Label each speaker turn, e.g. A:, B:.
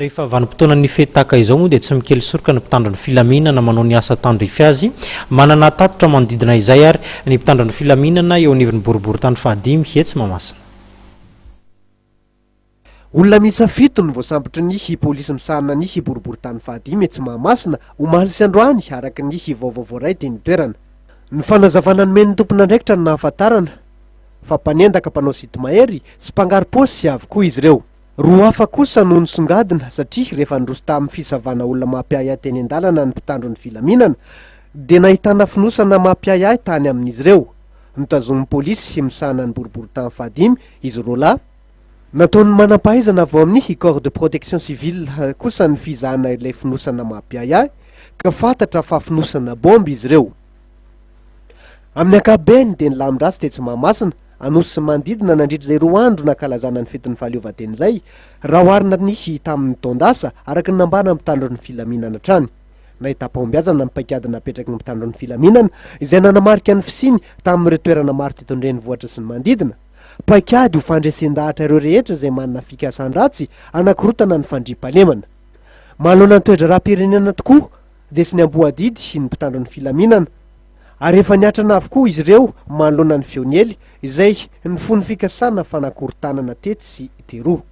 A: Rehefa vanim-potoanan'ny fety tahaka izao moa dia tsy mikely soroka ny mpitandro ny filaminana manao ny asa tandrify azy. Manana tatitra manodidina izay ary ny mpitandro ny filaminana eo anivon'ny boriborintany fahadimy etsy Mahamasina.
B: Olona miisa fito no voasambotry ny polisy misahana ny boriborintany fahadimy etsy Mahamasina omaly sy androany, araka ny vaovao voaray teny an-toerana. Ny fanazavana nomen'ny tompon'andraikitra no nahafantarana fa mpanendaka mpanao sinto-mahery sy mpangaro-paosy avokoa izy ireo. Roa hafa kosa no nisongadina satria rehefa niroso tamin'ny fisavana olona mampiahiahy teny an-dalana ny mpitandro ny filaminana dia nahitana fonosana mampiahiahy tany amin'izy ireo. Notazomin'ny polisy misahana ny boriborintany fahadimy izy roa lahy. Nataon'ny manam-pahaizana avy ao amin'ny Corps de protection civile kosa ny fizahana ilay fonosana mampiahiahy ka fantatra fa fonosana bomba izy ireo. Amin'ny ankapobeny dia nilamin-dratsy tetsy Mahamasina, Anosy sy ny manodidina nandritra izay roa andro nankalazana ny fetin'ny fahaleovantena izay, raha oharina ny tamin'ny taon-dasa, araka ny nambaran'ny mpitandro ny filaminana hatrany. Nahitam-pahombiazana ny paikady napetraky ny mpitandro ny filaminana izay nanamarika ny fisiany tamin'ireo toerana maro teto an-drenivohitra sy ny manodidina. Paikady ho fandresen-dahatra ireo rehetra izay manana fikasan-dratsy hanakorotana ny fandriampahalemana. Manoloana ny toe-draharaham-pirenena tokoa dia tsy niamboho adidy ny mpitandro ny filaminana ary efa niatrana avokoa izy ireo manoloana ny feo niely izay nifono fikasana fanakorontanana tetsy sy teroa.